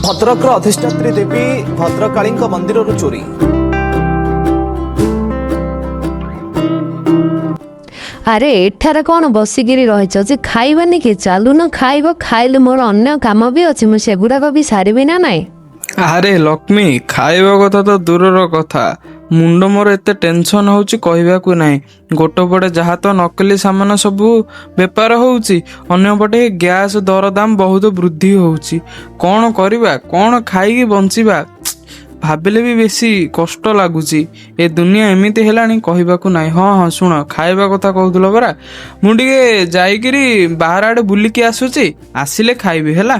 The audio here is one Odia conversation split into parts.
ଭଦ୍ରକର ଅଧିଷ୍ଠାତ୍ରୀ ଦେବୀ ଭଦ୍ରକାଳୀଙ୍କ ମନ୍ଦିରରୁ ଚୋରି। ଆରେ ଏଠାରେ କ'ଣ ବସିକିରି ରହିଛ ଯେ ଖାଇବନି କି? ଚାଲୁନ ଖାଇବ, ଖାଇଲେ ମୋର ଅନ୍ୟ କାମ ବି ଅଛି, ମୁଁ ସେଗୁଡ଼ାକ ବି ସାରିବି ନା ନାଇଁ? ଆରେ ଲକ୍ଷ୍ମୀ, ଖାଇବା କଥା ତ ଦୂରର କଥା, ମୁଣ୍ଡ ମୋର ଏତେ ଟେନସନ୍ ହେଉଛି କହିବାକୁ ନାହିଁ। ଗୋଟେ ପଟେ ଯାହା ତ ନକଲି ସାମାନ ସବୁ ବେପାର ହେଉଛି, ଅନ୍ୟପଟେ ଗ୍ୟାସ୍ ଦରଦାମ ବହୁତ ବୃଦ୍ଧି ହେଉଛି। କ'ଣ କରିବା, କ'ଣ ଖାଇକି ବଞ୍ଚିବା ଭାବିଲେ ବି ବେଶୀ କଷ୍ଟ ଲାଗୁଛି। ଏ ଦୁନିଆ ଏମିତି ହେଲାଣି କହିବାକୁ ନାହିଁ। ହଁ ହଁ, ଶୁଣ, ଖାଇବା କଥା କହୁଥିଲ ପରା, ମୁଁ ଟିକେ ଯାଇକିରି ବାହାର ଆଡ଼େ ବୁଲିକି ଆସୁଛି, ଆସିଲେ ଖାଇବି ହେଲା।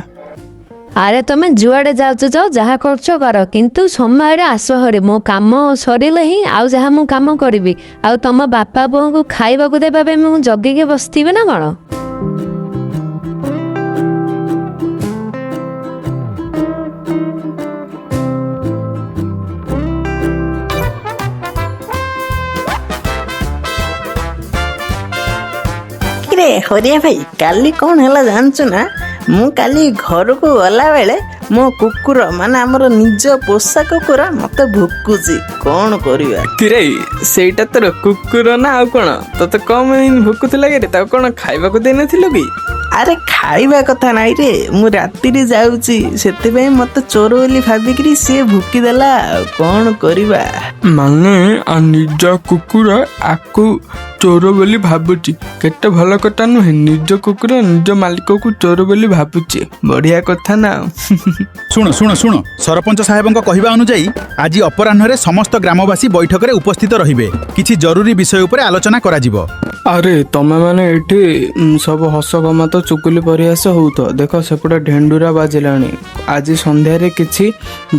ଆରେ ତମେ ଯୁଆଡ଼େ ଯାଉଛ ଯାଅ, ଯାହା କରୁଛ କର, କିନ୍ତୁ ସମୟରେ ଆସ ହରେ। ମୋ କାମ ସରିଲେ ହିଁ ଆଉ ଯାହା ମୁଁ କାମ କରିବି। ଆଉ ତମ ବାପା ବୋଉଙ୍କୁ ଖାଇବାକୁ ଦେବା ପାଇଁ ମୁଁ ଜଗିକି ବସିଥିବି ନା କ'ଣ? କିରେ ହରିଆ ଭାଇ, କାଲି କ'ଣ ହେଲା ଜାଣିଛୁ ନା? ମୁଁ କାଲି ଘରକୁ ଗଲାବେଳେ ମୋ କୁକୁର, ମାନେ ଆମର ନିଜ ପୋଷା କୁକୁର ମତେ ଭୁକୁଛି। କ'ଣ କରିବା? କିରେ, ସେଇଟା ତୋର କୁକୁର ନା ଆଉ କ'ଣ? ତତେ କଣ ଭୁକୁଥିଲା କିରେ? ତାକୁ କ'ଣ ଖାଇବାକୁ ଦେଇନଥିଲୁ କି? ଆରେ ଖାଇବା କଥା ନାଇଁ ରେ, ମୁଁ ରାତିରେ ଯାଉଛି, ସେଥିପାଇଁ ମତେ ଚୋର ବୋଲି ଭାବିକିରି ସିଏ ଭୁକିଦେଲା। ଆଉ କ'ଣ କରିବା? ମାନେ ନିଜ କୁକୁର ଆକୁ ଚୋର ବୋଲି ଭାବୁଛି, କେତେ ଭଲ କଥା ନୁହେଁ? ନିଜ କୁକୁର ନିଜ ମାଲିକକୁ ଚୋର ବୋଲି ଭାବୁଛି, ବଢିଆ କଥା ନା? ଶୁଣ ଶୁଣ ଶୁଣ, ସରପଞ୍ଚ ସାହେବଙ୍କ କହିବା ଅନୁଯାୟୀ ଆଜି ଅପରାହ୍ନରେ ସମସ୍ତ ଗ୍ରାମବାସୀ ବୈଠକରେ ଉପସ୍ଥିତ ରହିବେ। କିଛି ଜରୁରୀ ବିଷୟ ଉପରେ ଆଲୋଚନା କରାଯିବ। ଆରେ ତମେ ମାନେ ଏଠି ସବୁ ହସ ଗମତ ଚୁଗୁଲି ପରିହାସ ହଉଥ, ଦେଖ ସେପଟେ ଢେଣ୍ଡୁରା ବାଜିଲାଣି। ଆଜି ସନ୍ଧ୍ୟାରେ କିଛି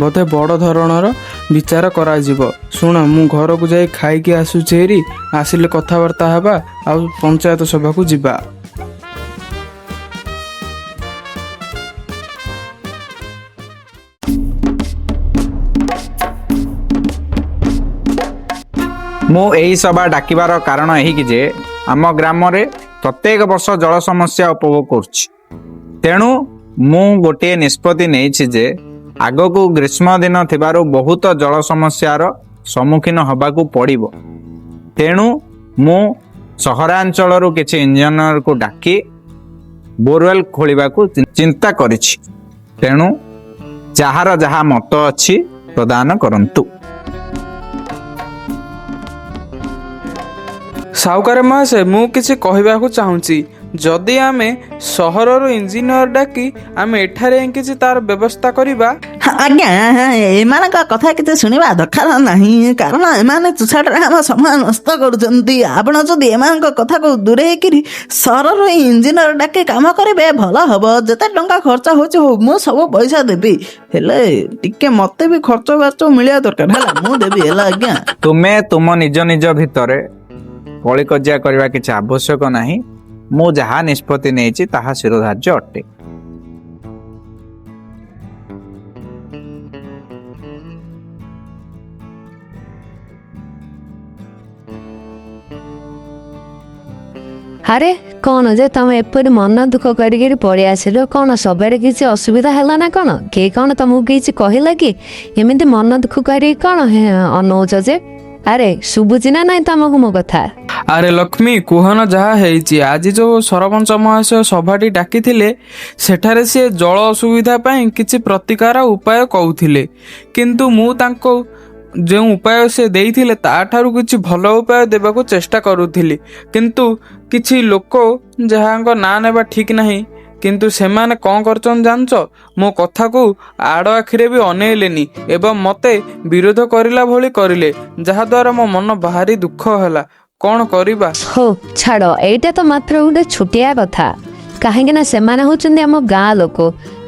ବୋଧେ ବଡ଼ ଧରଣର ବିଚାର କରାଯିବ। ଶୁଣ, ମୁଁ ଘରକୁ ଯାଇ ଖାଇକି ଆସୁଛି ହେରି, ଆସିଲେ କଥାବାର୍ତ୍ତା ହେବା ଆଉ ପଞ୍ଚାୟତ ସଭାକୁ ଯିବା। ମୁଁ ଏହି ସଭା ଡାକିବାର କାରଣ ଏହିକି ଯେ ଆମ ଗ୍ରାମରେ ପ୍ରତ୍ୟେକ ବର୍ଷ ଜଳ ସମସ୍ୟା ଉପଭୋଗ କରୁଛି। ତେଣୁ ମୁଁ ଗୋଟିଏ ନିଷ୍ପତ୍ତି ନେଇଛି ଯେ ଆଗକୁ ଗ୍ରୀଷ୍ମ ଦିନ ଥିବାରୁ ବହୁତ ଜଳ ସମସ୍ୟାର ସମ୍ମୁଖୀନ ହେବାକୁ ପଡ଼ିବ। ତେଣୁ ମୁଁ ସହରାଞ୍ଚଳରୁ କିଛି ଇଞ୍ଜିନିୟରକୁ ଡାକି ବୋରୱେଲ୍ ଖୋଳିବାକୁ ଚିନ୍ତା କରିଛି। ତେଣୁ ଯାହାର ଯାହା ମତ ଅଛି ପ୍ରଦାନ କରନ୍ତୁ। ସାହୁକାର ମହାଶୟ, ମୁଁ କିଛି କହିବାକୁ ଚାହୁଁଛି। ଯଦି ଆମେ ସହରରୁ ଇଞ୍ଜିନିୟର ଡାକି ଆମେ ଏଠାରେ ହିଁ କିଛି ତାର ବ୍ୟବସ୍ଥା କରିବା। ଆଜ୍ଞା, ଏମାନଙ୍କ କଥା କିଛି ଶୁଣିବା ଦରକାର ନାହିଁ, କାରଣ ଏମାନେ ତୁଷାରରେ ଆମ ସମୟ ନଷ୍ଟ କରୁଛନ୍ତି। ଆପଣ ଯଦି ଏମାନଙ୍କ କଥାକୁ ଦୂରେଇକିରି ସହରରୁ ଇଞ୍ଜିନିୟର ଡାକି କାମ କରିବେ ଭଲ ହବ। ଯେତେ ଟଙ୍କା ଖର୍ଚ୍ଚ ହଉଛି ହଉ, ମୁଁ ସବୁ ପଇସା ଦେବି, ହେଲେ ଟିକେ ମତେ ବି ଖର୍ଚ୍ଚ ବାର୍ଚ୍ଚ ମିଳିବା ଦରକାର। ହେଲା, ମୁଁ ଦେବି ହେଲା ଆଜ୍ଞା। ତୁମେ ତୁମ ନିଜ ନିଜ ଭିତରେ କଳିକଜିଆ କରିବା କିଛି ଆବଶ୍ୟକ ନାହିଁ। ମୁଁ ଯାହା ନିଷ୍ପତ୍ତି ନେଇଛି ତାହା ଶିରୋଧାର୍ଯ୍ୟ ଅଟେ। ଆରେ କ'ଣ ଯେ ତମେ ଏପରି ମନ ଦୁଃଖ କରିକିରି ପଳେଇ ଆସିଲ? କ'ଣ ସଭାରେ କିଛି ଅସୁବିଧା ହେଲା ନା କ'ଣ? କିଏ କ'ଣ ତମକୁ କିଛି କହିଲା କି? ଏମିତି ମନ ଦୁଃଖ କରିକି କ'ଣ ଅନଉଛ ଯେ? ଆରେ ଶୁଭୁଛି ନା ନାଇଁ ତମକୁ ମୋ କଥା? ଆରେ ଲକ୍ଷ୍ମୀ, କୁହନ ଯାହା ହେଇଛି। ଆଜି ଯୋଉ ସରପଞ୍ଚ ମହାଶୟ ସଭାଟି ଡାକିଥିଲେ, ସେଠାରେ ସିଏ ଜଳ ଅସୁବିଧା ପାଇଁ କିଛି ପ୍ରତିକାର ଉପାୟ କହୁଥିଲେ, କିନ୍ତୁ ମୁଁ ତାଙ୍କୁ ଯେଉଁ ଉପାୟ ସେ ଦେଇଥିଲେ ତାଠାରୁ କିଛି ଭଲ ଉପାୟ ଦେବାକୁ ଚେଷ୍ଟା କରୁଥିଲି। କିନ୍ତୁ କିଛି ଲୋକ, ଯାହାଙ୍କ ନାଁ ନେବା ଠିକ୍ ନାହିଁ, କିନ୍ତୁ ସେମାନେ କ'ଣ କରିଛନ୍ତି ଜାଣିଛ? ମୋ କଥାକୁ ଆଡ଼ ଆଖିରେ ବି ଅନେଇଲେନି ଏବଂ ମୋତେ ବିରୋଧ କରିଲା ଭଳି କରିଲେ, ଯାହାଦ୍ୱାରା ମୋ ମନ ଭାରି ଦୁଃଖ ହେଲା। କ'ଣ କରିବା? ହଉ ଛାଡ଼, ଏଇଟା ତ ମାତ୍ର ଗୋଟେ ଛୋଟିଆ କଥା। କାହିଁକି ନା ସେମାନେ ହଉଛନ୍ତି ଆମ ଗାଁ ଲୋକ।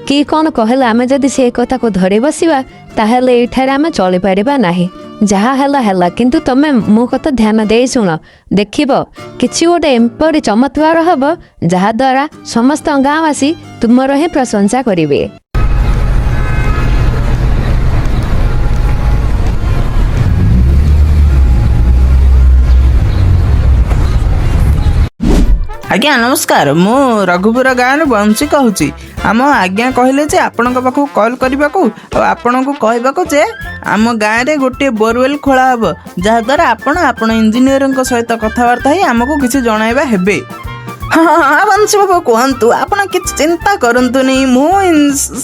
କିଏ କ'ଣ କହିଲେ ଆମେ ଯଦି ସେ କଥାକୁ ଧରି ବସିବା, ତାହେଲେ ଏଇଠାରେ ଆମେ ଚଳିପାରିବା ନାହିଁ। ଯାହା ହେଲା ହେଲା, କିନ୍ତୁ ତମେ ମୋ କଥା ଧ୍ୟାନ ଦେଇ ଶୁଣ, ଦେଖିବ କିଛି ଗୋଟେ ଏପରି ଚମତ୍କାର ହବ ଯାହାଦ୍ୱାରା ସମସ୍ତ ଗାଁବାସୀ ତୁମର ହିଁ ପ୍ରଶଂସା କରିବେ। ଆଜ୍ଞା ନମସ୍କାର, ମୁଁ ରଘୁପୁର ଗାଁରୁ ବଂଶୀ କହୁଛି। ଆମ ଆଜ୍ଞା କହିଲେ ଯେ ଆପଣଙ୍କ ପାଖକୁ କଲ୍ କରିବାକୁ ଆଉ ଆପଣଙ୍କୁ କହିବାକୁ ଯେ ଆମ ଗାଁରେ ଗୋଟିଏ ବୋରୱେଲ୍ ଖୋଳା ହେବ, ଯାହାଦ୍ୱାରା ଆପଣ ଆପଣ ଇଞ୍ଜିନିୟରଙ୍କ ସହିତ କଥାବାର୍ତ୍ତା ହେଇ ଆମକୁ କିଛି ଜଣାଇବା ହେବେ। ହଁ ହଁ, ବଂଶୀ ବାବୁ କୁହନ୍ତୁ, ଆପଣ କିଛି ଚିନ୍ତା କରନ୍ତୁନି। ମୁଁ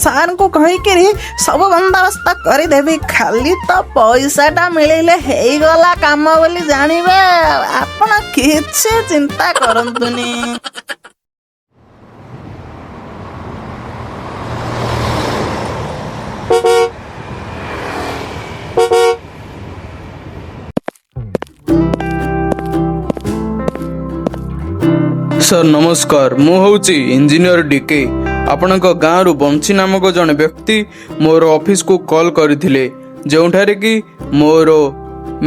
ସାର୍ଙ୍କୁ କହିକିରି ସବୁ ବନ୍ଦୋବସ୍ତ କରିଦେବି। ଖାଲି ତ ପଇସାଟା ମିଳିଲେ ହେଇଗଲା କାମ ବୋଲି ଜାଣିବେ। ଆପଣ କିଛି ଚିନ୍ତା କରନ୍ତୁନି। ସାର୍ ନମସ୍କାର, ମୁଁ ହେଉଛି ଇଞ୍ଜିନିୟର ଡିକେ। ଆପଣଙ୍କ ଗାଁରୁ ବଂଶୀ ନାମକ ଜଣେ ବ୍ୟକ୍ତି ମୋର ଅଫିସକୁ କଲ୍ କରିଥିଲେ, ଯେଉଁଠାରେ କି ମୋର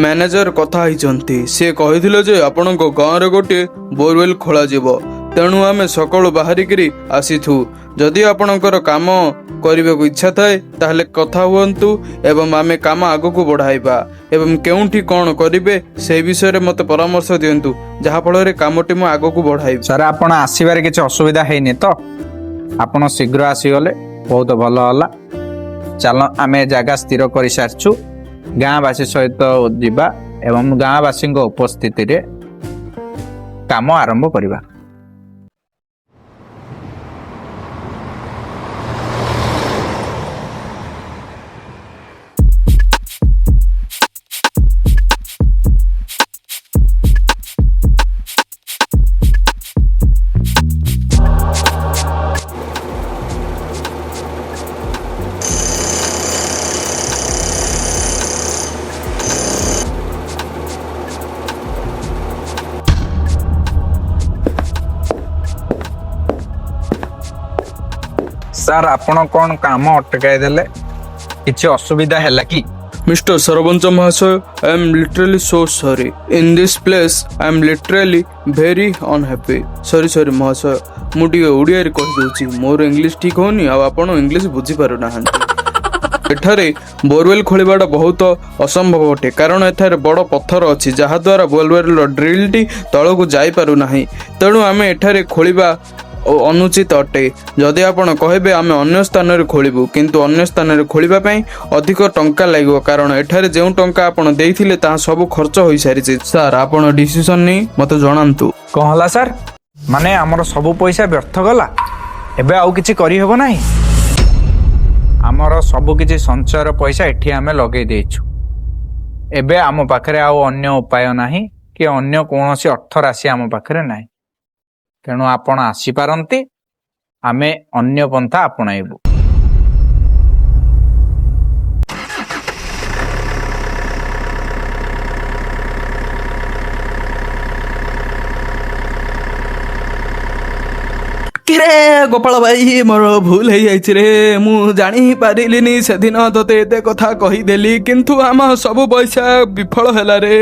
ମ୍ୟାନେଜର କଥା ହେଇଛନ୍ତି। ସେ କହିଥିଲେ ଯେ ଆପଣଙ୍କ ଗାଁରେ ଗୋଟିଏ ବୋରୱେଲ୍ ଖୋଳାଯିବ। ତେଣୁ ଆମେ ସକାଳୁ ବାହାରିକିରି ଆସିଛୁ। ଯଦି ଆପଣଙ୍କର କାମ କରିବାକୁ ଇଚ୍ଛା ଥାଏ, ତାହେଲେ କଥା ହୁଅନ୍ତୁ ଏବଂ ଆମେ କାମ ଆଗକୁ ବଢ଼ାଇବା ଏବଂ କେଉଁଠି କ'ଣ କରିବେ ସେହି ବିଷୟରେ ମୋତେ ପରାମର୍ଶ ଦିଅନ୍ତୁ, ଯାହାଫଳରେ କାମଟି ମୁଁ ଆଗକୁ ବଢ଼ାଇବି। ସାର୍, ଆପଣ ଆସିବାରେ କିଛି ଅସୁବିଧା ହେଇନି ତ? ଆପଣ ଶୀଘ୍ର ଆସିଗଲେ, ବହୁତ ଭଲ ହେଲା। ଚାଲ, ଆମେ ଜାଗା ସ୍ଥିର କରିସାରିଛୁ। ଗାଁବାସୀ ସହିତ ଯିବା ଏବଂ ଗାଁବାସୀଙ୍କ ଉପସ୍ଥିତିରେ କାମ ଆରମ୍ଭ କରିବା। ସାର୍, ଆପଣ କ'ଣ କାମ ଅଟକାଇ ଦେଲେ? କିଛି ଅସୁବିଧା ହେଲା କି? ମିଷ୍ଟର ସରପଞ୍ଚ ମହାଶୟ, I am literally so sorry. In this place I am literally very unhappy. Sorry sorry ମହାଶୟ, ମୁଁ ଟିକେ ଓଡ଼ିଆରେ କହିଦେଉଛି। ମୋର ଇଂଲିଶ ଠିକ୍ ହେଉନି ଆଉ ଆପଣ ଇଂଲିଶ ବୁଝିପାରୁନାହାନ୍ତି। ଏଠାରେ ବୋରୱେଲ୍ ଖୋଳିବାଟା ବହୁତ ଅସମ୍ଭବ ଅଟେ, କାରଣ ଏଠାରେ ବଡ଼ ପଥର ଅଛି, ଯାହାଦ୍ୱାରା ବୋରୱେଲ୍ର ଡ୍ରିଲ୍ଟି ତଳକୁ ଯାଇପାରୁନାହିଁ। ତେଣୁ ଆମେ ଏଠାରେ ଖୋଳିବା ଅନୁଚିତ ଅଟେ। ଯଦି ଆପଣ କହିବେ, ଆମେ ଅନ୍ୟ ସ୍ଥାନରେ ଖୋଳିବୁ, କିନ୍ତୁ ଅନ୍ୟ ସ୍ଥାନରେ ଖୋଳିବା ପାଇଁ ଅଧିକ ଟଙ୍କା ଲାଗିବ, କାରଣ ଏଠାରେ ଯେଉଁ ଟଙ୍କା ଆପଣ ଦେଇଥିଲେ ତାହା ସବୁ ଖର୍ଚ୍ଚ ହୋଇସାରିଛି। ସାର୍, ଆପଣ ଡିସିସନ୍ ନେଇ ମୋତେ ଜଣାନ୍ତୁ। କ'ଣ ହେଲା ସାର୍? ମାନେ ଆମର ସବୁ ପଇସା ବ୍ୟର୍ଥ ଗଲା? ଏବେ ଆଉ କିଛି କରିହେବ ନାହିଁ? ଆମର ସବୁ କିଛି ସଞ୍ଚୟର ପଇସା ଏଠି ଆମେ ଲଗେଇ ଦେଇଛୁ। ଏବେ ଆମ ପାଖରେ ଆଉ ଅନ୍ୟ ଉପାୟ ନାହିଁ କି ଅନ୍ୟ କୌଣସି ଅର୍ଥ ରାଶି ଆମ ପାଖରେ ନାହିଁ। ତେଣୁ ଆପଣ ଆସିପାରନ୍ତି, ଆମେ ଅନ୍ୟ ପନ୍ଥା ଆପଣାଇବୁ। କିରେ ଗୋପାଳ ଭାଇ, ମୋର ଭୁଲ ହେଇଯାଇଛି ରେ। ମୁଁ ଜାଣି ପାରିଲିନି, ସେଦିନ ତୋତେ ଏତେ କଥା କହିଦେଲି, କିନ୍ତୁ ଆମ ସବୁ ପଇସା ବିଫଳ ହେଲା ରେ।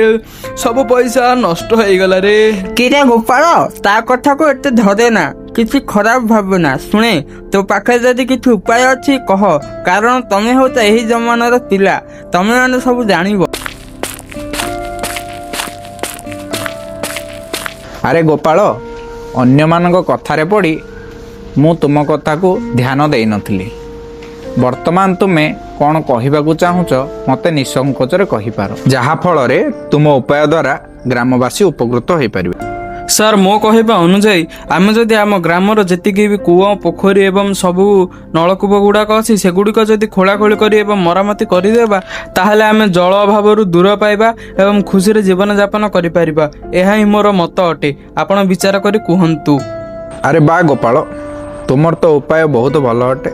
ସବୁ ପଇସା ନଷ୍ଟ ହେଇଗଲା ରେ। କିରେ ଗୋପାଳ, ତା କଥାକୁ ଏତେ ଧରେ ନା, କିଛି ଖରାପ ଭାବନା। ଶୁଣେ, ତୋ ପାଖରେ ଯଦି କିଛି ଉପାୟ ଅଛି କହ, କାରଣ ତମେ ହଉଛ ଏହି ଜମାନାର ପିଲା, ତମେ ମାନେ ସବୁ ଜାଣିବ। ଆରେ ଗୋପାଳ, ଅନ୍ୟମାନଙ୍କ କଥାରେ ପଡ଼ି ମୁଁ ତୁମ କଥାକୁ ଧ୍ୟାନ ଦେଇନଥିଲି। ବର୍ତ୍ତମାନ ତୁମେ କ'ଣ କହିବାକୁ ଚାହୁଁଛ, ମୋତେ ନିଃସଙ୍କୋଚରେ କହିପାର, ଯାହାଫଳରେ ତୁମ ଉପାୟ ଦ୍ୱାରା ଗ୍ରାମବାସୀ ଉପକୃତ ହୋଇପାରିବେ। ସାର୍, ମୋ କହିବା ଅନୁଯାୟୀ ଆମେ ଯଦି ଆମ ଗ୍ରାମର ଯେତିକି ବି କୂଅ, ପୋଖରୀ ଏବଂ ସବୁ ନଳକୂପ ଗୁଡ଼ାକ ଅଛି, ସେଗୁଡ଼ିକ ଯଦି ଖୋଳାଖୋଳି କରି ଏବଂ ମରାମତି କରିଦେବା, ତାହେଲେ ଆମେ ଜଳ ଅଭାବରୁ ଦୂର ପାଇବା ଏବଂ ଖୁସିରେ ଜୀବନଯାପନ କରିପାରିବା। ଏହା ହିଁ ମୋର ମତ ଅଟେ। ଆପଣ ବିଚାର କରି କୁହନ୍ତୁ। ଆରେ ବା ଗୋପାଳ, ତୁମର ତ ଉପାୟ ବହୁତ ଭଲ ଅଟେ।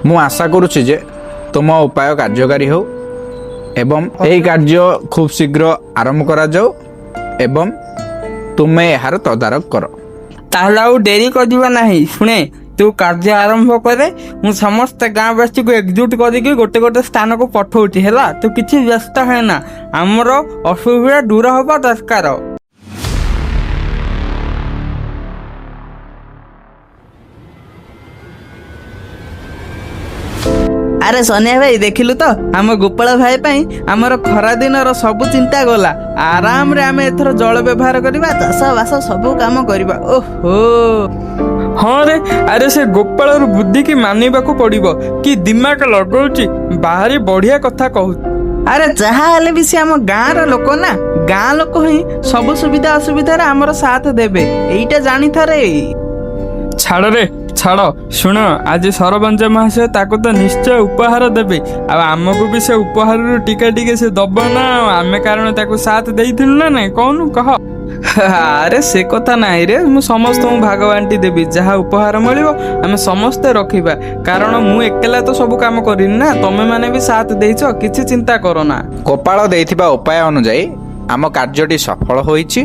ମୁଁ ଆଶା କରୁଛି ଯେ ତୁମ ଉପାୟ କାର୍ଯ୍ୟକାରୀ ହେଉ ଏବଂ ଏହି କାର୍ଯ୍ୟ ଖୁବ୍ ଶୀଘ୍ର ଆରମ୍ଭ କରାଯାଉ ଏବଂ ତୁମେ ଏହାର ତଦାରଖ କର। ତାହେଲେ ଆଉ ଡେରି କରିବା ନାହିଁ। ଶୁଣେ, ତୁ କାର୍ଯ୍ୟ ଆରମ୍ଭ କରେ, ମୁଁ ସମସ୍ତ ଗାଁବାସୀକୁ ଏକଜୁଟ କରିକି ଗୋଟେ ଗୋଟେ ସ୍ଥାନକୁ ପଠଉଛି। ହେଲା, ତୁ କିଛି ବ୍ୟସ୍ତ ହେନା, ଆମର ଅସୁବିଧା ଦୂର ହବା ଦରକାର। ଆରେ ସନିଆ ଭାଇ, ଦେଖିଲୁ ତ, ଆମ ଗୋପାଳ ଭାଇ ପାଇଁ ଆମର ଖରା ଦିନର ସବୁ ଚିନ୍ତା ଗଲା। ଆରାମରେ ଆମେ ଏଥର ଜଳ ବ୍ୟବହାର କରିବା, ଚାଷ ବାସ ସବୁ କାମ କରିବା। ଓହୋ। ହଁ ରେ, ଆରେ ସେ ଗୋପାଳର ବୁଦ୍ଧିକି ମାନିବାକୁ ପଡିବ। କି ଦିମାଗ ଲଗାଉଛି, ବାହାରି ବଢିଆ କଥା କହୁଛି। ଆରେ ଯାହା ହେଲେ ବି ସେ ଆମ ଗାଁର ଲୋକ ନା, ଗାଁ ଲୋକ ହିଁ ସବୁ ସୁବିଧା ଅସୁବିଧାରେ ଆମର ସାଥ ଦେବେ, ଏଇଟା ଜାଣିଥାରେ। ଛାଡ଼ ରେ ଛାଡ଼। ଶୁଣ, ଆଜି ସରପଞ୍ଚ ମହାଶୟ ତାକୁ ତ ନିଶ୍ଚୟ ଉପହାର ଦେବେ, ଆଉ ଆମକୁ ବି ସେ ଉପହାରରୁ ଟିକେ ଟିକେ ସେ ଦବ ନା ଆଉ, ଆମେ କାରଣ ତାକୁ ସାଥ ଦେଇଥିଲୁ ନା ନାଇଁ, କହୁନୁ କହ। ଆରେ ସେ କଥା ନାହିଁ ରେ, ମୁଁ ସମସ୍ତଙ୍କୁ ଭାଗ ବାଣ୍ଟି ଦେବି। ଯାହା ଉପହାର ମିଳିବ ଆମେ ସମସ୍ତେ ରଖିବା, କାରଣ ମୁଁ ଏକଲା ତ ସବୁ କାମ କରିନି ନା, ତମେ ମାନେ ବି ସାଥ ଦେଇଛ, କିଛି ଚିନ୍ତା କର ନା। ଗୋପାଳ ଦେଇଥିବା ଉପାୟ ଅନୁଯାୟୀ ଆମ କାର୍ଯ୍ୟଟି ସଫଳ ହୋଇଛି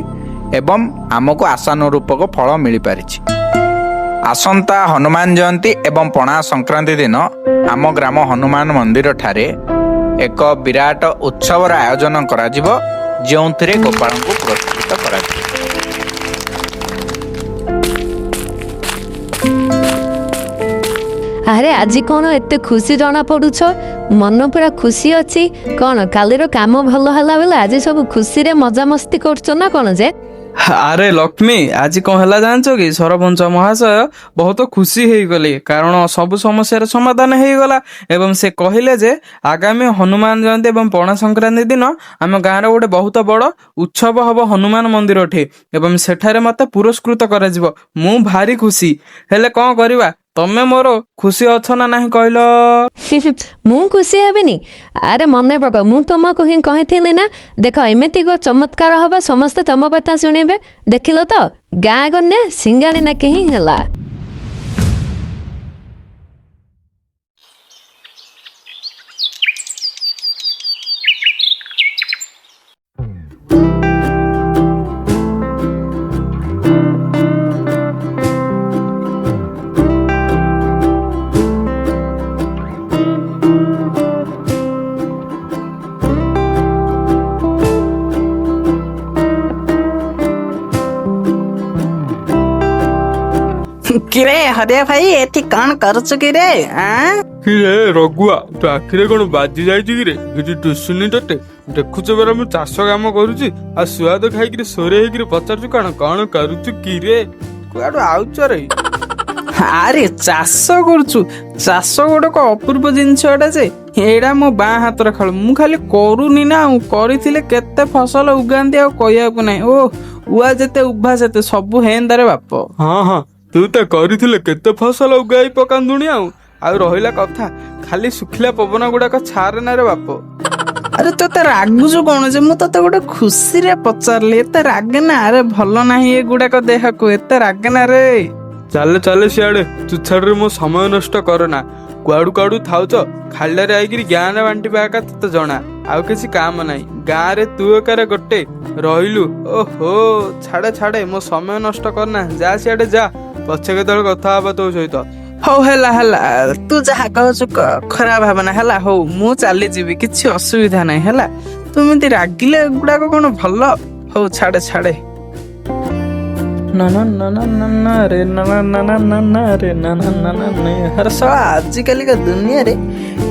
ଏବଂ ଆମକୁ ଆଶାନୁରୂପକ ଫଳ ମିଳିପାରିଛି। ଆସନ୍ତା ହନୁମାନ ଜୟନ୍ତୀ ଏବଂ ପଣା ସଂକ୍ରାନ୍ତି ଦିନ ଆମ ଗ୍ରାମ ହନୁମାନ ମନ୍ଦିରଠାରେ ଏକ ବିରାଟ ଉତ୍ସବର ଆୟୋଜନ କରାଯିବ, ଯେଉଁଥିରେ ଗୋପାଳଙ୍କୁ ପୁରସ୍କୃତ କରାଯିବ। ଆରେ ଆଜି କ'ଣ ଏତେ ଖୁସି ଜଣା ପଡୁଛ? ମନ ପୁରା ଖୁସି ଅଛି। କ'ଣ କାଲିର କାମ ଭଲ ହେଲା ବୋଲେ ଆଜି ସବୁ ଖୁସିରେ ମଜାମସ୍ତି କରୁଛ ନା କ'ଣ ଯେ? ଆରେ ଲକ୍ଷ୍ମୀ, ଆଜି କଣ ହେଲା ଜାଣିଛ କି? ସରପଞ୍ଚ ମହାଶୟ ବହୁତ ଖୁସି ହେଇଗଲେ, କାରଣ ସବୁ ସମସ୍ୟାର ସମାଧାନ ହେଇଗଲା ଏବଂ ସେ କହିଲେ ଯେ ଆଗାମୀ ହନୁମାନ ଜୟନ୍ତୀ ଏବଂ ପଣା ସଂକ୍ରାନ୍ତି ଦିନ ଆମ ଗାଁର ଗୋଟେ ବହୁତ ବଡ ଉତ୍ସବ ହବ ହନୁମାନ ମନ୍ଦିରଠି, ଏବଂ ସେଠାରେ ମତେ ପୁରସ୍କୃତ କରାଯିବ। ମୁଁ ଭାରି ଖୁସି। ହେଲେ କଣ କରିବା, ତମେ ମୋର ଖୁସି ଅଛ ନା ନାହିଁ କହିଲ? ମୁଁ ଖୁସି ହେବିନି? ଆରେ ମନେ ପକ, ମୁଁ ତୁମକୁ ହିଁ କହିଥିଲି ନା, ଦେଖ ଏମିତି ଏକ ଚମତ୍କାର ହବ, ସମସ୍ତେ ତମ କଥା ଶୁଣିବେ। ଦେଖିଲ ତ, ଗାଁ ଗନେ ସିଙ୍ଗାଣି ନାକି ହିଁ ହେଲା। କିରେ ହରିଆ ଭାଇ, ଏଠି କଣ କରୁଛୁ କିରେ ଆଁ? କିରେ ରଘୁଆ, ତୋ ଆଖିରେ କଣ ବାଜି ଯାଇଛି କିରେ? କିଛି ଦୁଶୁନି ତତେ? ଦେଖୁଛ ପରା ମୁଁ ଚାଷ କାମ କରୁଛି, ଆଉ ସୁଆଦ ଖାଇକିରି ସୋରେ ହେଇକିରି ପଚାରୁଛୁ କଣ କଣ କରୁଛୁ କିରେ? କୁଆଡୁ ଆଉଛ ରେ? ଆରେ ଚାଷ କରୁଛୁ। ଚାଷ ଗୋଟେ ଏକ ଅପୂର୍ବ ଜିନିଷଟା ଯେ, ଏଇଟା ମୋ ବାଁ ହାତରେ ଖେଳ। ମୁଁ ଖାଲି କରୁନି ନା, ଆଉ କରିଥିଲେ କେତେ ଫସଲ ଉଗାନ୍ତି ଆଉ କହିବାକୁ ନାହିଁ। ଓ ଉଆ ଯେତେ ଉଭା ସେତେ ସବୁ ହେନ୍ଦାରେ ବାପ। ହଁ ହଁ, ତୁ ତ କରିଥିଲେ କେତେ ଫସଲ ଉଗାଇ ପକାନ୍ତୁଣି। ଆଉ ରହିଲା କଥା, ଖାଲି ଶୁଖିଲା ପବନ ଗୁଡାକ ଛାରେ ନା ରେ ବାପ। ଆରେ ତୋତେ ରାଗୁଛୁ କଣ ଯେ? ମୁଁ ତତେ ଗୋଟେ ଖୁସିରେ ପଚାରିଲି, ଏତେ ରାଗେନା। ଆରେ ଭଲ ନାହିଁ ଏଗୁଡାକ ଦେହକୁ, ଏତେ ରାଗେନା ରେ। ଚାଲେ ଚାଲେ ସିଆଡେ, ତୁଛାଡ଼ରେ ମୋ ସମୟ ନଷ୍ଟ କରନା। କୁଆଡୁ କୁଆଡୁ ଥାଉଛ, ଖାଲିରେ ଆଇକିରି ଜ୍ଞାନ ବାଣ୍ଟିବା ଏକା ତତେ ଜଣା, ଆଉ କିଛି କାମ ନାହିଁ। ଗାଁରେ ତୁ ଏକାରେ ଗୋଟେ ରହିଲୁ। ଓହୋ, ଛାଡେ ଛାଡେ, ମୋ ସମୟ ନଷ୍ଟ କରନା, ଯା ସିଆଡେ ଯା, ପଛେ କେତେବେଳେ କଥା ହବା ତୋ ସହିତ। ହଉ ହେଲା ହେଲା, ତୁ ଯାହା କହୁଛୁ ଖରାପ ଭାବନା ହେଲା। ହଉ ମୁଁ ଚାଲିଯିବି, କିଛି ଅସୁବିଧା ନାହିଁ ହେଲା। ତୁ ଏମିତି ରାଗିଲେ ଏଗୁଡାକ କଣ ଭଲ? ହଉ ଛାଡେ ଛାଡେ। ନା ନା ନା ନା ନା ନା ରେ ନା ନା ନା ନା ନା ନା ରେ ନା ନା ନା ନା ନା। ଆରେ ଶଳା, ଆଜିକାଲିକା ଦୁନିଆରେ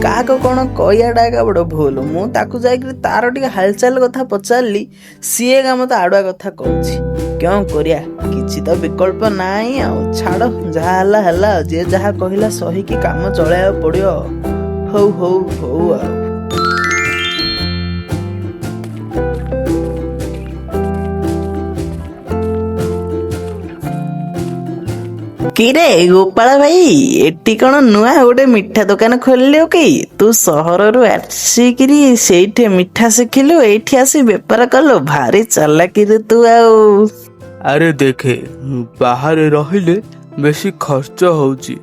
କାହାକୁ କଣ କହିବାଟା ଏକା ବଡ ଭୁଲ। ମୁଁ ତାକୁ ଯାଇକିରି ତାର ଟିକେ ହାଲଚାଲ କଥା ପଚାରିଲି, ସିଏ ଏକା ମତେ ଆଡୁଆ କଥା କହୁଛି। କଣ କରିବା, କିଛି ତ ବିକଳ୍ପ ନାହିଁ ଆଉ। ଛାଡ, ଯାହା ହେଲା ହେଲା, ଯିଏ ଯାହା କହିଲା ସହିକି କାମ ଚଳେଇବାକୁ ପଡିବ। ହଉ ହଉ ହଉ ଆଉ। କିରେ ଗୋପାଳ ଭାଇ, ଏଠି କଣ ନୂଆ ଗୋଟେ ମିଠା ଦୋକାନ ଖୋଲିଲୁ କି? ତୁ ସହରରୁ ଆସିକିରି ସେଇଠି ମିଠା ଶିଖିଲୁ, ଏଇଠି ଆସି ବେପାର କଲୁ, ଭାରି ଚାଲାକିରେ ତୁ ଆଉ। ଆରେ ଦେଖେ, ବାହାରେ ରହିଲେ ବେଶୀ ଖର୍ଚ୍ଚ ହଉଛି,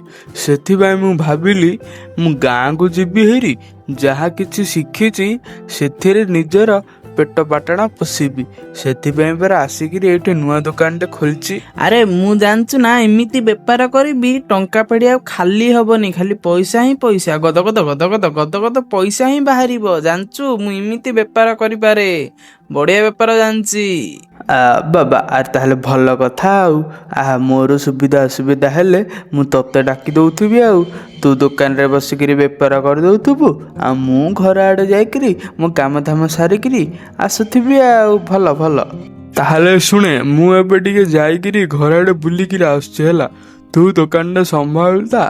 ସେଥିପାଇଁ ମୁଁ ଭାବିଲି ମୁଁ ଗାଁକୁ ଯିବି ହେରି, ଯାହା କିଛି ଶିଖିଛି ସେଥିରେ ନିଜର ପେଟ ପାଟଣା ପୋଷିବି। ସେଥିପାଇଁ ପରା ଆସିକିରି ଏଇଠି ନୂଆ ଦୋକାନଟେ ଖୋଲିଛି। ଆରେ ମୁଁ ଜାଣିଛୁ ନା, ଏମିତି ବେପାର କରିବି ଟଙ୍କା ପେଡି ଆଉ ଖାଲି ହବନି, ଖାଲି ପଇସା ହିଁ ପଇସା, ଗଦ ଗଦ ଗଦ ଗଦ ଗଦ ଗଦ ପଇସା ହିଁ ବାହାରିବ। ଜାଣିଛୁ, ମୁଁ ଏମିତି ବେପାର କରିପାରେ, ବଢିଆ ବେପାର ଜାଣିଛି। ବାବା, ଆରେ ତାହେଲେ ଭଲ କଥା ଆଉ। ମୋର ସୁବିଧା ଅସୁବିଧା ହେଲେ ମୁଁ ତୋତେ ଡାକି ଦେଉଥିବି, ଆଉ ତୁ ଦୋକାନରେ ବସିକିରି ବେପାର କରିଦେଉଥିବୁ, ଆଉ ମୁଁ ଘର ଆଡ଼େ ଯାଇକିରି ମୋ କାମ ଧାମ ସାରିକିରି ଆସୁଥିବି ଆଉ। ଭଲ ଭଲ। ତାହେଲେ ଶୁଣେ, ମୁଁ ଏବେ ଟିକେ ଯାଇକିରି ଘର ଆଡ଼େ ବୁଲିକିରି ଆସୁଛି, ହେଲା? ତୁ ଦୋକାନଟା ସମ୍ଭାଳୁତା,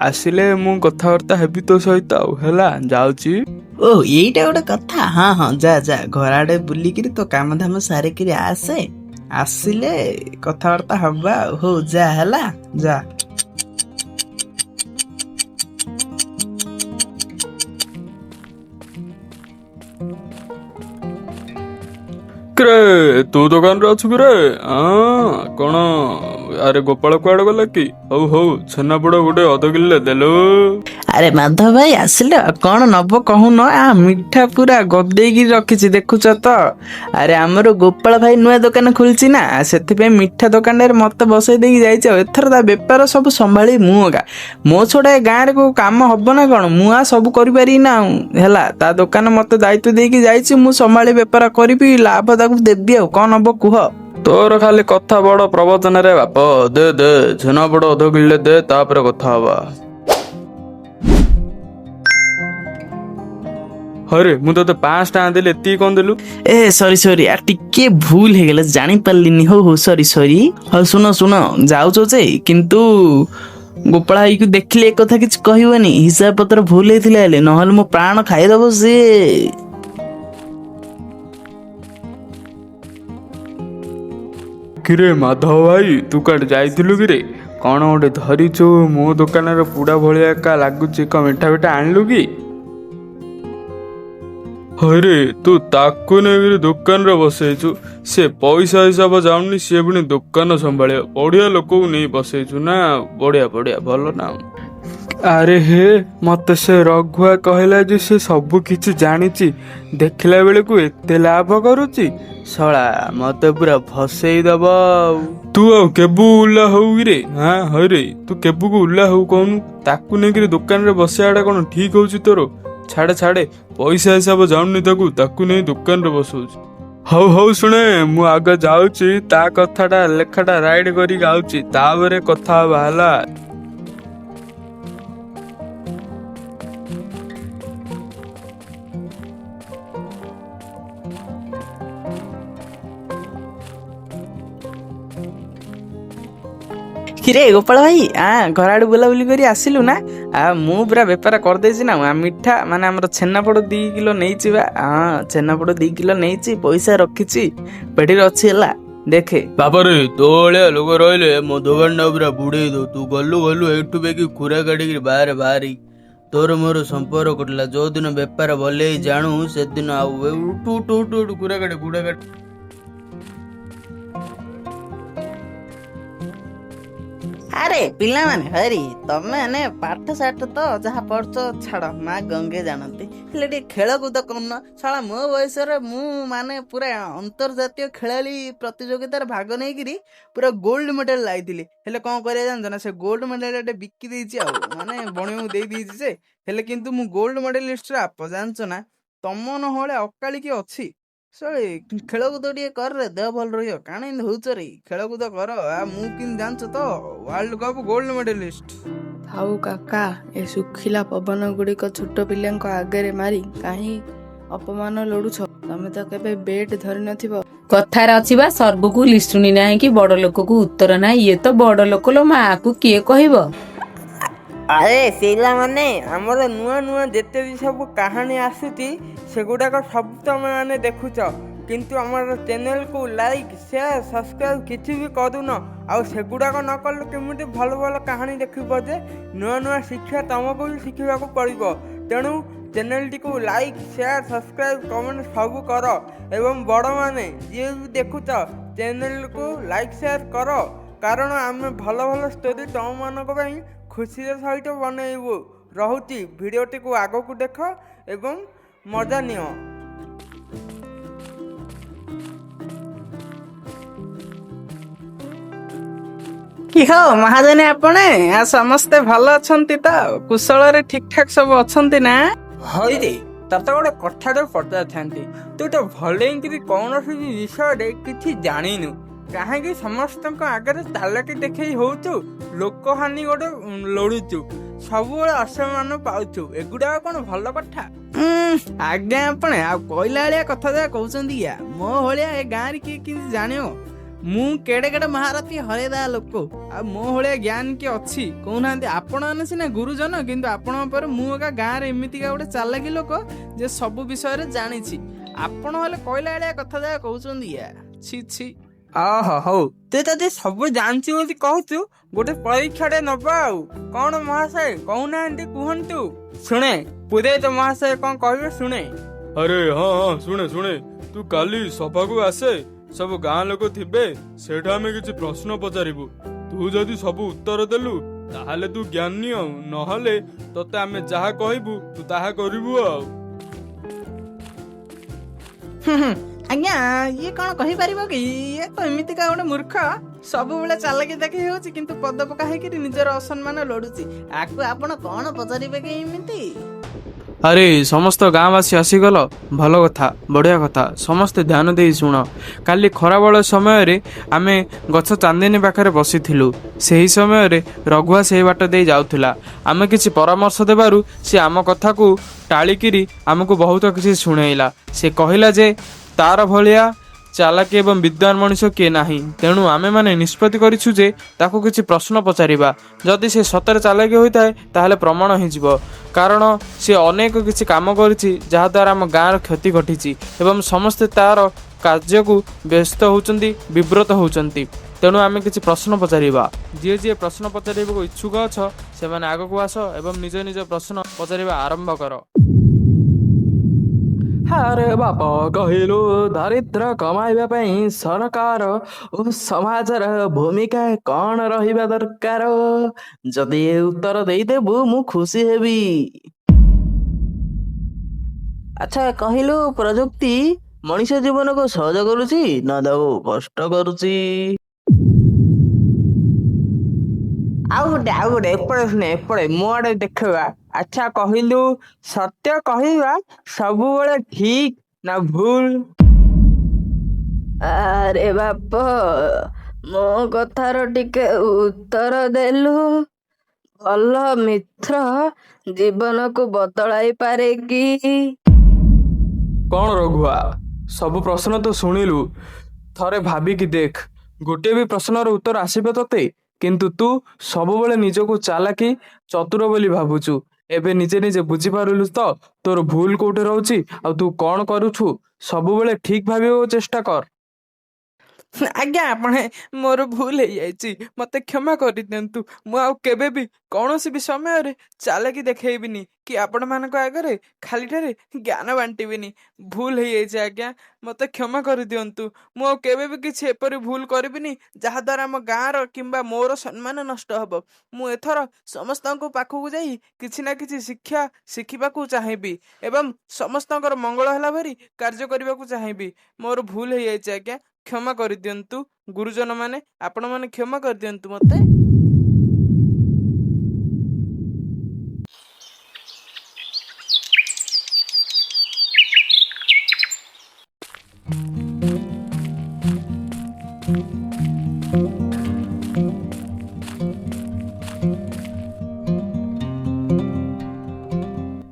ଆସିଲେ ମୁଁ କଥାବାର୍ତ୍ତା ହେବି ତୋ ସହିତ ଆଉ। ହେଲା, ଯାଉଛି। ଓ, ଏଇଟା ଗୋଟେ କଥା। ହଁ ହଁ, ଯା ଯା, ଘର ଆଡ଼େ ବୁଲିକିରି ତୋ କାମ ଧାମ ସାରିକିରି ଆସେ, ଆସିଲେ କଥାବାର୍ତ୍ତା ହବା ଆଉ। ହଉ ଯା, ହେଲା, ଯା। କିରେ, ତୁ ଦୋକାନରେ ଅଛୁ କିରେ? କଣ ଆରେ, ଗୋପାଳ କୁଆଡେ ଗଲା କି? ହଉ ହଉ, ଛେନାପୋଡ଼ ଗୋଟେ ଅଧ କିଲୋ ଦେଲୁ। ଆରେ ମାଧବ ଭାଇ, ଆସିଲ? କଣ ନବ କହୁନ? ମିଠା ପୁରା ଗଦେଇକି ରଖିଛି, ଦେଖୁଛ ତ? ଆରେ ଆମର ଗୋପାଳ ଭାଇ ନୂଆ ଦୋକାନ ଖୋଲିଛି ନା, ସେଥିପାଇଁ ମିଠା ଦୋକାନରେ ମତେ ବସେଇ ଦେଇକି ଯାଇଛି। ଆଉ ଏଥର ତା ବେପାର ସବୁ ସମ୍ଭାଳି ମୁଁ ଏକା। ମୋ ଛଡ଼ା ଏ ଗାଁରେ କୋଉ କାମ ହବ ନା କଣ? ମୁଁ ଆଉ ସବୁ କରିପାରିବି ନା ଆଉ। ହେଲା, ତା ଦୋକାନ ମତେ ଦାୟିତ୍ୱ ଦେଇକି ଯାଇଛି, ମୁଁ ସମ୍ଭାଳି ବେପାର କରିବି, ଲାଭ ତାକୁ ଦେବି। ଆଉ କଣ ହବ କୁହ? ତୋର ଖାଲି କଥା ବଡ ପ୍ରବଚନରେ ବାପ। ଦେ ଦେ, ଛେନାପୋଡ଼ ଅଧ କିଲୋ ଦେ, ତାପରେ କଥା ହବା। ହରେ, ମୁଁ ତୋତେ 500 ଟଙ୍କା ଦେଲି, ଏତିକି କଣ ଦେଲୁ? ଏ ସରି ସରି, ଟିକେ ଭୁଲ ହେଇଗଲା, ଜାଣିପାରିଲିନି। ହଉ ହଉ, ସରି ସରି। ହଉ ଶୁଣ ଶୁଣ, ଯାଉଛ ଯେ, କିନ୍ତୁ ଗୋପାଳ ଭାଇକୁ ଦେଖିଲେ ଏ କଥା କିଛି କହିବନି, ହିସାବ ପତ୍ର ଭୁଲ ହେଇଥିଲା ହେଲେ, ନହେଲେ ମୋ ପ୍ରାଣ ଖାଇଦବ ସିଏ। କିରେ ମାଧବ ଭାଇ, ତୁ କୁଆଡ଼େ ଯାଇଥିଲୁ କିରେ? କଣ ଗୋଟେ ଧରିଛୁ, ମୋ ଦୋକାନରେ ପୁଡ଼ା ଭଳିଆ ଏକା ଲାଗୁଛି। କଣ ମିଠା ଫିଠା ଆଣିଲୁ କି? ହରେ, ତୁ ତାକୁ ନେଇକିରି ଦୋକାନରେ ବସେଇଛୁ, ସେ ପଇସା ହିସାବ ଜାଣୁନି, ସିଏ ପୁଣି ଦୋକାନ ସମ୍ଭାଳିବ। ବଢିଆ ଲୋକକୁ ନେଇ ବସେଇଛୁ ନା? ବଢିଆ ବଢିଆ, ଭଲ ନା। ଆରେ ହେ, ମତେ ସେ ରଘୁଆ କହିଲା ଯେ ସେ ସବୁ କିଛି ଜାଣିଛି, ଦେଖିଲା ବେଳକୁ ଏତେ ଲାଭ କରୁଛି। ଶଳା ମତେ ପୁରା ଭସେଇ ଦବ। ଆଉ ତୁ ଆଉ କେବୁ ଉଲା ହଉ କିରେ? ହଁ, ହଇରେ, ତୁ କେବୁକୁ ଉଲା ହଉ କହୁନୁ? ତାକୁ ନେଇକିରି ଦୋକାନରେ ବସେଇବାଟା କଣ ଠିକ ହଉଛି ତୋର? ଛାଡେ ଛାଡେ, ପଇସା ହିସାବ ଜାଣୁନି ତାକୁ, ତାକୁ ନେଇ ଦୋକାନରେ ବସଉଛି। ହଉ ହଉ, ଶୁଣେ, ମୁଁ ଆଗ ଯାଉଛି, ତା କଥାଟା ଲେଖାଟା ରାଇଟ୍ କରିକି ଆଉଛି, ତାପରେ କଥା ହବା, ହେଲା? କିରେ ଗୋପାଳ ଭାଇ, ଘର ଆଡ଼େ ବୁଲାବୁଲି କରି ଆସିଲୁ ନା? ମୁଁ ପୁରା ବେପାର କରିଦେଇଛି ନା। ମିଠା ମାନେ ଆମର ଛେନାପୋଡ଼ 2 କିଲୋ ନେଇଛି ବା। ହଁ, ଛେନାପୋଡ଼ 2 କିଲୋ ନେଇଛି, ପଇସା ରଖିଛି, ପେଟିରେ ଅଛି, ହେଲା, ଦେଖେ। ବାବାରେ, ତୋ ଭଳିଆ ଲୋକ ରହିଲେ ମୋ ଦୋକାନଟା ପୁରା ବୁଡେଇ ଦଉ। ତୁ ଗଲୁ ଗଲୁ ଏଇଠୁ ବେଗି ଖୁରା କାଢିକିରି ବାହାରେ ବାହାରି। ତୋର ମୋର ସମ୍ପର୍କ କଟିଲା। ଯୋଉ ଦିନ ବେପାର ଭଲେଇ ଜାଣୁ, ସେଦିନ ଆଉ ଉଠୁ ଉଠୁ ଉଠୁ ଉଠୁ, ଖୁରା କାଟେ, ଖୁରା କାଟେ। ଆରେ ପିଲାମାନେ, ହରି ତମେ ମାନେ ପାଠ ସାଠ ତ ଯାହା ପଢୁଛ ଛାଡ଼, ମା ଗଙ୍ଗେ ଜାଣନ୍ତି, ହେଲେ ଟିକେ ଖେଳକୁଦ କରୁନ। ଶଳା, ମୋ ବୟସରେ ମୁଁ ମାନେ ପୁରା ଅନ୍ତର୍ଜାତୀୟ ଖେଳାଳି ପ୍ରତିଯୋଗିତାରେ ଭାଗ ନେଇକିରି ପୁରା ଗୋଲ୍ଡ ମେଡାଲ ଲାଇଥିଲି। ହେଲେ କଣ କରିବା ଜାଣିଛ ନା, ସେ ଗୋଲ୍ଡ ମେଡାଲ ବିକି ଦେଇଛି, ଆଉ ମାନେ ବଣିବାକୁ ଦେଇ ଦେଇଛି ଯେ, ହେଲେ କିନ୍ତୁ ମୁଁ ଗୋଲ୍ଡ ମେଡାଲିଷ୍ଟରେ ଆପ, ଜାଣିଛ ନା? ତମ ନହେଲେ ଅକାଳି କିଏ ଅଛି? ଖେଳକୁଦ ଟିକେ କର ରେ, ଦେହ ଭଲ ରହିବ। କାଣ ଏମିତି ହଉଛ ରେ? ଖେଳକୁଦ କର। ମୁଁ କିନ୍ତୁ ଜାଣିଛ ତ, ୱାର୍ଲଡ କପ୍ ଗୋଲ୍ଡ ମେଡାଲିଷ୍ଟ। ଥାଉ କାକା, ଏ ଶୁଖିଲା ପବନ ଗୁଡ଼ିକ ଛୋଟ ପିଲାଙ୍କ ଆଗରେ ମାରି କାହିଁ ଅପମାନ ଲୋଡୁଛ? ତମେ ତ କେବେ ବେଟ୍ ଧରି ନଥିବ। କଥାରେ ଅଛି ବା, ସର୍ବକୁ ଲିଶୁଣି ନାହିଁ କି ବଡ ଲୋକକୁ ଉତ୍ତର ନାହିଁ। ଇଏ ତ ବଡ ଲୋକ ଲୋ ମା, ଆକୁ କିଏ କହିବ? ଆରେ ପିଲାମାନେ, ଆମର ନୂଆ ନୂଆ ଯେତେ ବି ସବୁ କାହାଣୀ ଆସୁଛି, ସେଗୁଡ଼ାକ ସବୁ ତମେ ମାନେ ଦେଖୁଛ, କିନ୍ତୁ ଆମର ଚ୍ୟାନେଲକୁ ଲାଇକ୍, ସେୟାର, ସବସ୍କ୍ରାଇବ୍ କିଛି ବି କରୁନ। ଆଉ ସେଗୁଡ଼ାକ ନ କଲେ କେମିତି ଭଲ ଭଲ କାହାଣୀ ଦେଖିବ ଯେ? ନୂଆ ନୂଆ ଶିକ୍ଷା ତମକୁ ବି ଶିଖିବାକୁ ପଡ଼ିବ। ତେଣୁ ଚ୍ୟାନେଲଟିକୁ ଲାଇକ୍, ସେୟାର, ସବସ୍କ୍ରାଇବ୍, କମେଣ୍ଟ ସବୁ କର ଏବଂ ବଡ଼ମାନେ ଯିଏ ବି ଦେଖୁଛ, ଚ୍ୟାନେଲକୁ ଲାଇକ୍ ସେୟାର କର, କାରଣ ଆମେ ଭଲ ଭଲ ଷ୍ଟୋରି ତମମାନଙ୍କ ପାଇଁ ଖୁସିର ସହିତ ବନେଇବୁ। ରହୁଛି, ଭିଡ଼ିଓଟିକୁ ଆଗକୁ ଦେଖ ଏବଂ ମଜା ନିଅ। କି ହୋ ମହାଜନେ, ଆପଣ ସମସ୍ତେ ଭଲ ଅଛନ୍ତି ତ? କୁଶଳରେ ଠିକ ଠାକ ସବୁ ଅଛନ୍ତି ନା? ହଇରେ, ତତେ ଗୋଟେ କଥାଟେ ପଚାରିଥାନ୍ତି। ତୁ ତ ଭଲେଇକିରି କୌଣସି ବି ବିଷୟରେ କିଛି ଜାଣିନୁ, କାହିଁକି ସମସ୍ତଙ୍କ ଆଗରେ ଚାଲାକି ଦେଖେଇ ହଉଛୁ, ଲୋକହାନି ଗୋଟେ ଲୋଡ଼ୁଛୁ, ସବୁବେଳେ ଅସମ୍ମାନ ପାଉଛୁ, ଏଗୁଡ଼ାକ କ'ଣ ଭଲ କଥା? ଆଜ୍ଞା ଆପଣ ଆଉ କହିଲା ଭଳିଆ କଥା ଯାହା କହୁଛନ୍ତି ୟା, ମୋ ଭଳିଆ ଏ ଗାଁରେ କିଏ କିଛି ଜାଣିବ? ମୁଁ କେଡ଼େ କେଡ଼େ ମହାରଥୀ ହରେଇଦା ଲୋକ, ଆଉ ମୋ ଭଳିଆ ଜ୍ଞାନ କିଏ ଅଛି କହୁନାହାନ୍ତି? ଆପଣମାନେ ସିନା ଗୁରୁଜନ, କିନ୍ତୁ ଆପଣଙ୍କ ପରେ ମୁଁ ଏକା ଗାଁରେ ଏମିତିକା ଗୋଟେ ଚାଲାକି ଲୋକ ଯେ ସବୁ ବିଷୟରେ ଜାଣିଛି। ଆପଣ ହେଲେ କହିଲା ଭଳିଆ କଥା ଯାହା କହୁଛନ୍ତି ୟା, ଛି ଛି। ଓହୋ ହଉ, ତୁ ଯଦି ସବୁ ଜାଣିଛୁ ବୋଲି କହୁଛୁ, ଗୋଟେ ପରୀକ୍ଷାଟେ ନବା ଆଉ କ'ଣ ମହାଶୟ କହୁନାହାନ୍ତି? କୁହନ୍ତୁ। ଶୁଣେ ପୁରୋହିତ ମହାଶୟ କ'ଣ କହିବେ ଶୁଣେ। ଆରେ ହଁ ହଁ, ଶୁଣେ ଶୁଣେ, ତୁ କାଲି ସଭାକୁ ଆସେ, ସବୁ ଗାଁ ଲୋକ ଥିବେ, ସେଇଟା ଆମେ କିଛି ପ୍ରଶ୍ନ ପଚାରିବୁ। ତୁ ଯଦି ସବୁ ଉତ୍ତର ଦେଲୁ ତାହେଲେ ତୁ ଜ୍ଞାନୀ, ଆଉ ନହେଲେ ତତେ ଆମେ ଯାହା କହିବୁ ତୁ ତାହା କରିବୁ ଆଉ। ଆଜ୍ଞା ଇଏ କ'ଣ କହିପାରିବ କି? ଇଏ ତ ଏମିତିକା ଗୋଟେ ମୂର୍ଖ, ସବୁବେଳେ ଚାଲାକି ଦେଖେଇ ହେଉଛି, କିନ୍ତୁ ପଦ ପକା ହେଇକିରି ନିଜର ଅସମ୍ମାନ ଲୋଡୁଛି। ଆକୁ ଆପଣ କ'ଣ ପଚାରିବେ କି ଏମିତି? ଆରେ ସମସ୍ତ ଗାଁବାସୀ ଆସିଗଲ, ଭଲ କଥା, ବଢ଼ିଆ କଥା, ସମସ୍ତେ ଧ୍ୟାନ ଦେଇ ଶୁଣ। କାଲି ଖରାବେଳ ସମୟରେ ଆମେ ଗଛ ଚାନ୍ଦିନୀ ପାଖରେ ବସିଥିଲୁ। ସେହି ସମୟରେ ରଘୁଆ ସେହି ବାଟ ଦେଇ ଯାଉଥିଲା। ଆମେ କିଛି ପରାମର୍ଶ ଦେବାରୁ ସେ ଆମ କଥାକୁ ଟାଳିକିରି ଆମକୁ ବହୁତ କିଛି ଶୁଣେଇଲା। ସେ କହିଲା ଯେ ତାର ଭଳିଆ ଚାଲାକି ଏବଂ ବିଦ୍ୱାନ ମଣିଷ କିଏ ନାହିଁ। ତେଣୁ ଆମେମାନେ ନିଷ୍ପତ୍ତି କରିଛୁ ଯେ ତାକୁ କିଛି ପ୍ରଶ୍ନ ପଚାରିବା। ଯଦି ସେ ସତରେ ଚାଲାକି ହୋଇଥାଏ ତାହେଲେ ପ୍ରମାଣ ହେଇଯିବ, କାରଣ ସେ ଅନେକ କିଛି କାମ କରିଛି ଯାହାଦ୍ୱାରା ଆମ ଗାଁର କ୍ଷତି ଘଟିଛି ଏବଂ ସମସ୍ତେ ତାର କାର୍ଯ୍ୟକୁ ବ୍ୟସ୍ତ ହେଉଛନ୍ତି, ବିବ୍ରତ ହେଉଛନ୍ତି। ତେଣୁ ଆମେ କିଛି ପ୍ରଶ୍ନ ପଚାରିବା। ଯିଏ ଯିଏ ପ୍ରଶ୍ନ ପଚାରିବାକୁ ଇଚ୍ଛୁକ ଅଛ ସେମାନେ ଆଗକୁ ଆସ ଏବଂ ନିଜ ନିଜ ପ୍ରଶ୍ନ ପଚାରିବା ଆରମ୍ଭ କର। ଆରେ ବାପ କହିଲୁ, ଦାରିଦ୍ର୍ୟ କମାଇବା ପାଇଁ ସରକାର ଓ ସମାଜର ଭୂମିକା କ'ଣ ରହିବା ଦରକାର? ଯଦି ଏ ଉତ୍ତର ଦେଇଦେବୁ ମୁଁ ଖୁସି ହେବି। ଆଚ୍ଛା କହିଲୁ, ପ୍ରଯୁକ୍ତି ମଣିଷ ଜୀବନକୁ ସହଜ କରୁଛି ନା ତାକୁ କଷ୍ଟ କରୁଛି? ଆଉ ଗୋଟେ, ଆଉ ଗୋଟେ, ଏପଟେ ଶୁଣେ, ଏପଟେ ମୋ ଆଡ଼େ ଦେଖିବା। ଆଚ୍ଛା କହିଲୁ, ସତ୍ୟ କହିବା ସବୁବେଳେ ଠିକ ନା ଭୁଲ? ଆରେ ବାପ, ମୋ କଥାର ଟିକେ ଉତ୍ତର ଦେଲୁ। ଭଲ ମିତ୍ର ଜୀବନକୁ ବଦଳାଇ ପାରେ କି? କ'ଣ ରଘୁଆ, ସବୁ ପ୍ରଶ୍ନ ତ ଶୁଣିଲୁ, ଥରେ ଭାବିକି ଦେଖ, ଗୋଟିଏ ବି ପ୍ରଶ୍ନର ଉତ୍ତର ଆସିବ ତତେ? କିନ୍ତୁ ତୁ ସବୁବେଳେ ନିଜକୁ ଚାଲାକି ଚତୁର ବୋଲି ଭାବୁଛୁ। ଏବେ ନିଜେ ନିଜେ ବୁଝିପାରିଲୁ ତ ତୋର ଭୁଲ କୋଉଠି ରହୁଛି ଆଉ ତୁ କ'ଣ କରୁଛୁ? ସବୁବେଳେ ଠିକ ଭାବିବାକୁ ଚେଷ୍ଟା କର। ଆଜ୍ଞା ଆପଣ, ମୋର ଭୁଲ ହେଇଯାଇଛି, ମତେ କ୍ଷମା କରିଦିଅନ୍ତୁ। ମୁଁ ଆଉ କେବେ ବି କୌଣସି ବି ସମୟରେ ଚାଲାକି ଦେଖେଇବିନି କି ଆପଣମାନଙ୍କ ଆଗରେ ଖାଲିଟାରେ ଜ୍ଞାନ ବାଣ୍ଟିବିନି। ଭୁଲ ହେଇଯାଇଛି ଆଜ୍ଞା, ମତେ କ୍ଷମା କରିଦିଅନ୍ତୁ। ମୁଁ ଆଉ କେବେ ବି କିଛି ଏପରି ଭୁଲ କରିବିନି ଯାହାଦ୍ୱାରା ଆମ ଗାଁର କିମ୍ବା ମୋର ସମ୍ମାନ ନଷ୍ଟ ହେବ। ମୁଁ ଏଥର ସମସ୍ତଙ୍କ ପାଖକୁ ଯାଇ କିଛି ନା କିଛି ଶିକ୍ଷା ଶିଖିବାକୁ ଚାହିଁବି ଏବଂ ସମସ୍ତଙ୍କର ମଙ୍ଗଳ ହେଲା ଭଳି କାର୍ଯ୍ୟ କରିବାକୁ ଚାହିଁବି। ମୋର ଭୁଲ ହେଇଯାଇଛି ଆଜ୍ଞା, କ୍ଷମା କରିଦିଅନ୍ତୁ। ଗୁରୁଜନମାନେ, ଆପଣମାନେ କ୍ଷମା କରିଦିଅନ୍ତୁ ମତେ।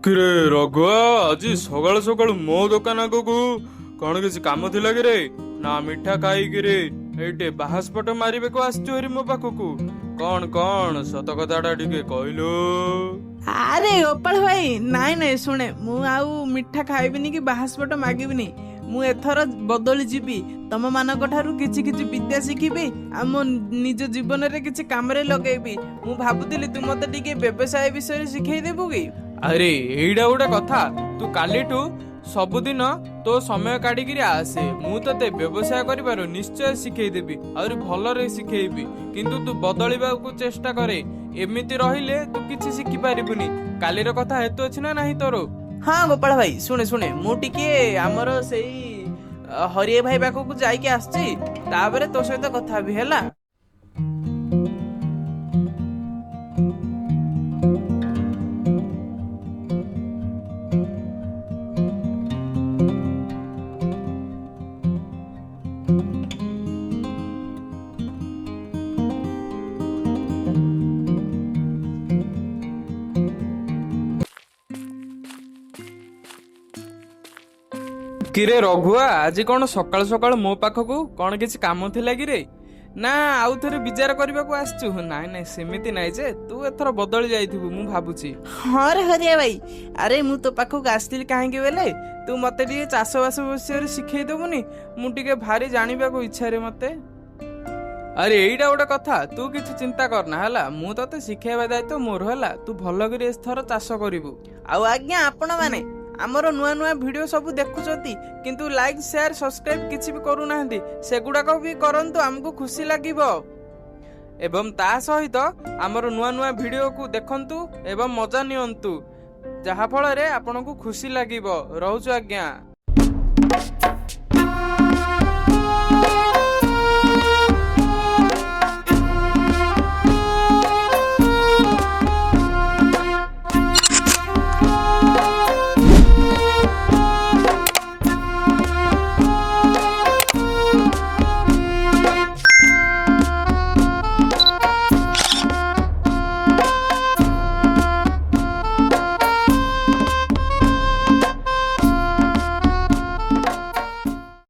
କିରେ ରଘୁଆ, ଆଜି ସକାଳୁ ସକାଳୁ ମୋ ଦୋକାନ ଆଗକୁ କଣ କିଛି କାମ ଥିଲା କିରେ? ନା ମିଠା ଖାଇକିରି ଏଇଠି ବାହାସ୍ଫୋଟ ମାରିବାକୁ ଆସିଛୁ ହେରି ମୋ ପାଖକୁ? କଣ କଣ ସତ କଥାଟା ଟିକେ କହିଲୁ। ଆରେ ଗୋପାଳ ଭାଇ, ନାଇଁ ନାଇଁ, ଶୁଣେ, ମୁଁ ଆଉ ମିଠା ଖାଇବିନି କି ବାହାସ୍ଫୋଟ ମାଗିବିନି। ମୁଁ ଏଥର ବଦଳି ଯିବି, ତମମାନଙ୍କ ଠାରୁ କିଛି କିଛି ବିଦ୍ୟା ଶିଖିବି ଆଉ ମୋ ନିଜ ଜୀବନରେ କିଛି କାମରେ ଲଗେଇବି। ମୁଁ ଭାବୁଥିଲି ତୁ ମତେ ଟିକେ ବ୍ୟବସାୟ ବିଷୟରେ ଶିଖେଇ ଦେବୁ କି? ଆରେ ଏଇଟା ଗୋଟେ କଥା, ତୁ କାଲିଠୁ ସବୁଦିନ ତୋ ସମୟ କାଢିକିରି ଆସେ, ମୁଁ ତତେ ବ୍ୟବସାୟ କରିବାର ନିଶ୍ଚୟ ଶିଖେଇଦେବି, ଆହୁରି ଭଲରେ ଶିଖେଇବି। କିନ୍ତୁ ତୁ ବଦଳିବାକୁ ଚେଷ୍ଟା କରେ, ଏମିତି ରହିଲେ ତୁ କିଛି ଶିଖିପାରିବୁନି। କାଲିର କଥା ହେତୁ ଅଛି ନା ନାହିଁ ତୋର? ହଁ ଗୋପାଳ ଭାଇ, ଶୁଣେ ଶୁଣେ, ମୁଁ ଟିକେ ଆମର ସେଇ ହରିଏ ଭାଇ ପାଖକୁ ଯାଇକି ଆସିଛି, ତାପରେ ତୋ ସହିତ କଥା ହେବି, ହେଲା? କିରେ ରଘୁଆ, ଆଜି କ'ଣ ସକାଳୁ ସକାଳୁ ମୋ ପାଖକୁ କ'ଣ କିଛି କାମ ଥିଲା କିରେ? ନା ଆଉ ଥରେ ବିଚାର କରିବାକୁ ଆସିଛୁ? ନାଇଁ ନାଇଁ, ସେମିତି ନାଇଁ ଯେ, ତୁ ଏଥର ବଦଳି ଯାଇଥିବୁ ମୁଁ ଭାବୁଛି। ହଁ ରେ ହରିଆ ଭାଇ, ଆରେ ମୁଁ ତୋ ପାଖକୁ ଆସିଥିଲି କାହିଁକି ବେଲେ, ତୁ ମତେ ଟିକେ ଚାଷବାସ ବିଷୟରେ ଶିଖେଇ ଦେବୁନି? ମୁଁ ଟିକେ ଭାରି ଜାଣିବାକୁ ଇଚ୍ଛାରେ ମତେ। ଆରେ ଏଇଟା ଗୋଟେ କଥା, ତୁ କିଛି ଚିନ୍ତା କରନା ହେଲା, ମୁଁ ତତେ ଶିଖେଇବା ଦାୟିତ୍ୱ ମୋର ହେଲା। ତୁ ଭଲ କରି ଏଥର ଚାଷ କରିବୁ। ଆଉ ଆଜ୍ଞା, ଆପଣମାନେ ଆମର ନୂଆ ନୂଆ ଭିଡ଼ିଓ ସବୁ ଦେଖୁଛନ୍ତି କିନ୍ତୁ ଲାଇକ୍, ସେୟାର, ସବସ୍କ୍ରାଇବ୍ କିଛି ବି କରୁନାହାନ୍ତି। ସେଗୁଡ଼ାକ ବି କରନ୍ତୁ, ଆମକୁ ଖୁସି ଲାଗିବ। ଏବଂ ତା ସହିତ ଆମର ନୂଆ ନୂଆ ଭିଡ଼ିଓକୁ ଦେଖନ୍ତୁ ଏବଂ ମଜା ନିଅନ୍ତୁ, ଯାହାଫଳରେ ଆପଣଙ୍କୁ ଖୁସି ଲାଗିବ। ରହୁଛୁ ଆଜ୍ଞା।